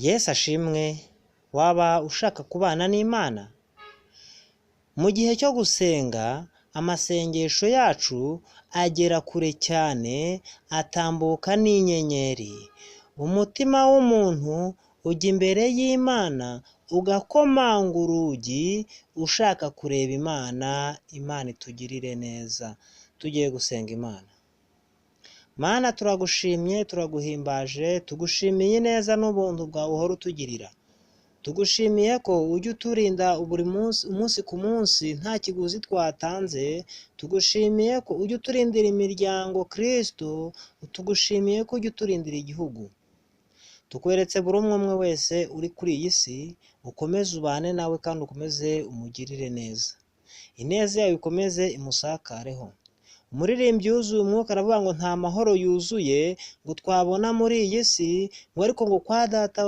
Yesu ashimwe, waba ushaka kubana n'Imana? Mu gihe cyo gusenga, amasengesho yacu agera kure cyane, atambuka n'inyenyeri. Umutima w'umuntu ujya imbere y'Imana ugakomanga urugi ushaka kureba Imana, Imana itugirire neza. Tugiye gusenga Imana. Mana turagushimye, turaguhimbaje, tugushimiye ineza n'ubuntu bwawe uhora utugirira. Tugushimiye ko ujya uturinda buri munsi, umunsi ku munsi nta kiguzi twatanze, tugushimiye ko ujya uturindira imiryango Kristo, tugushimiye ko ujya uturindira igihugu. Tukweretse buri umwe umwe wese uri kuri iyi si, ukomeze ubane nawe kandi ukomeze umugirire neza. Ineza yawe ikomeze imusakareho. Umuririmbyi yuzuye umwuka aravuga ngo nta mahoro yuzuye ngo twabona muri iyi si, ngo ariko ngo kwa data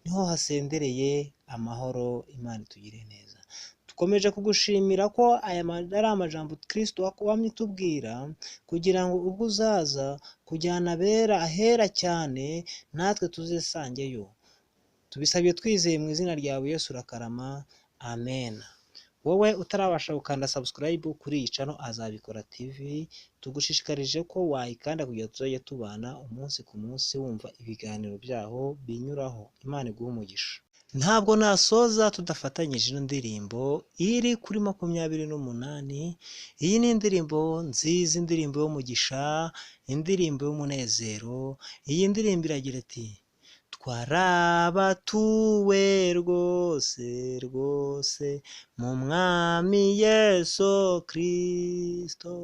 niho hasendereye amahoro. Imana itugirire neza. Dukomeje kugushimira ko aya ari amajambo Kristo wamye utubwira, kugira ngo ubwo uzaza kujyana abera ahera cyane, natwe tuzisangeyo. Tubisabye twizeye mu izina ryawe Yesu urakarama, amen. Wowe utarabasha gukanda subscribe kuri iyi channel Azabikora TV, tugushishikarije ko wayikanda kugira tuzajye tubana umunsi ku munsi wumva ibiganiro byaho binyuraho. Imana iguhe umugisha. Ntabwo nasoza tudafatanyije ino ndirimbo iri kuri 28. Iyi ni indirimbo nziza, indirimbo y'umugisha, indirimbo y'umunezero. Iyi ndirimbo iragira iti: twarabatuwe rwose rwose mu Mwami Yesu Kristo,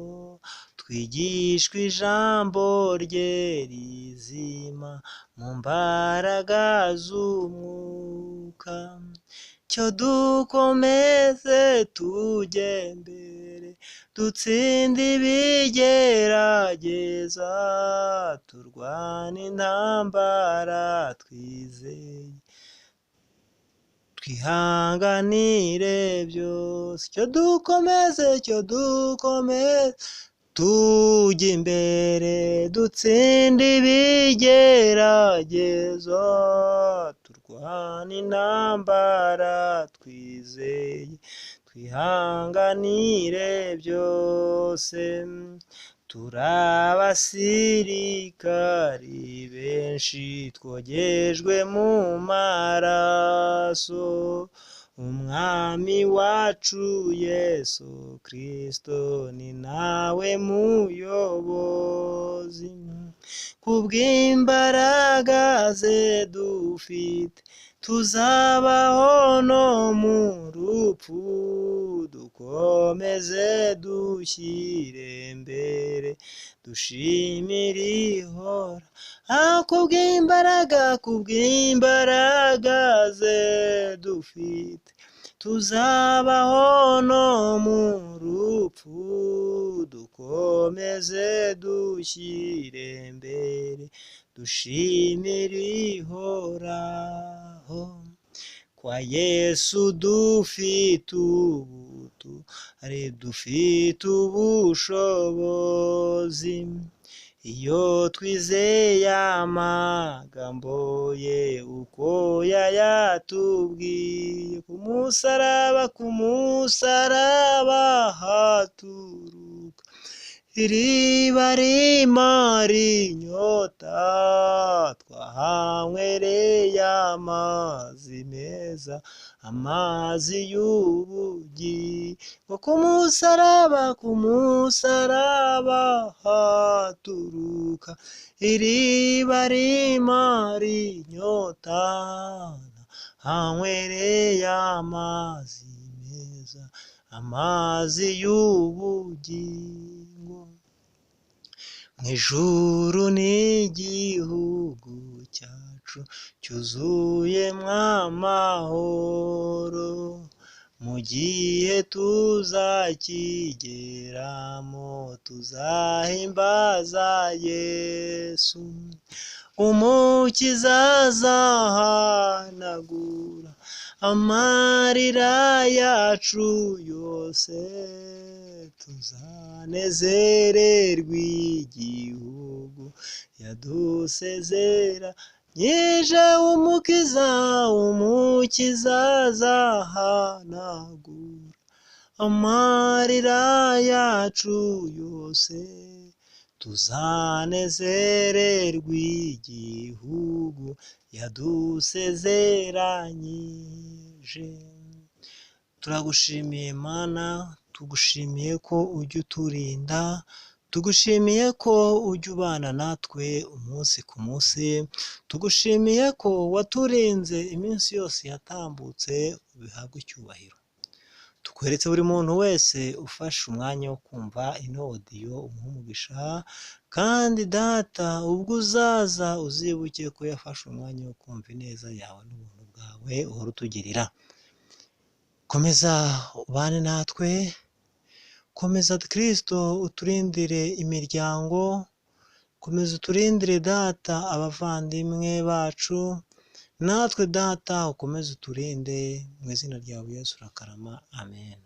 twigishwa ijambo rye rizima mu mbaraga z'umwuka, cyo dukomeze tujye mbere dutsinde ibigerageza, turwane intambara twizeye, twihanganire byose, cyo dukomeze, cyo dukomeze tujye imbere dutsinde ibigeragezo, turwane intambara twizeye, twihanganire byose. Turi abasirikari benshi twogejwe mu maraso, Umwami wacu Yesu Kristo ni nawe muyobozi, kubw'imbaraga ze dufite tuzabaho no mu rupfu, dukomeze dushyire mbere dushimire ihora, kubw'imbaraga, kubw'imbaraga ze dufite tuzabaho no mu rupfu, dukomeze dushyire mbere dushimire ihoraho. Kwa Yesu dufite ubutu, ari dufite ubushobozi, iyo twizeye amagambo ye uko yayatubwiye, ku musaraba, ku musaraba haturuka iriba rimara inyota, twahanywereye amazi meza, amazi y'ubugingo, ku musaraba, ku musaraba haturuka iriba rimara inyota, hanywereye amazi meza, amazi y'ubugingo. Mu ijuru n'igihugu cyacu cyuzuyemo amahoro, mu gihe tuzakigeramo tuzahimbaza Yesu, Umukiza azahanagura amarira yacu yose, tuzanezererwa igihugu yadusezera. Ije umukiza, umukiza azahanagura amarira yacu yose, tuzanezererwa igihugu yadusezeranyije. Turagushimiye Mana, tugushimiye ko ujya uturinda, tugushimiye ko ujya ubana natwe umunsi ku munsi, tugushimiye ko waturinze iminsi yose yatambutse, ubihabwe icyubahiro. Tukweretse buri muntu wese ufashe umwanya wo kumva ino odiyo, umuhe umugisha, kandi Data ubwo uzaza uzibuke ko yafashe umwanya wo kumva ineza yawe n'ubuntu bwawe uhora utugirira. Komeza ubane natwe, komeza Kristo uturindire imiryango, komeza uturindire Data abavandimwe bacu, natwe Data ukomeze uturinde, mu izina ryawe Yesu urakarama, amen.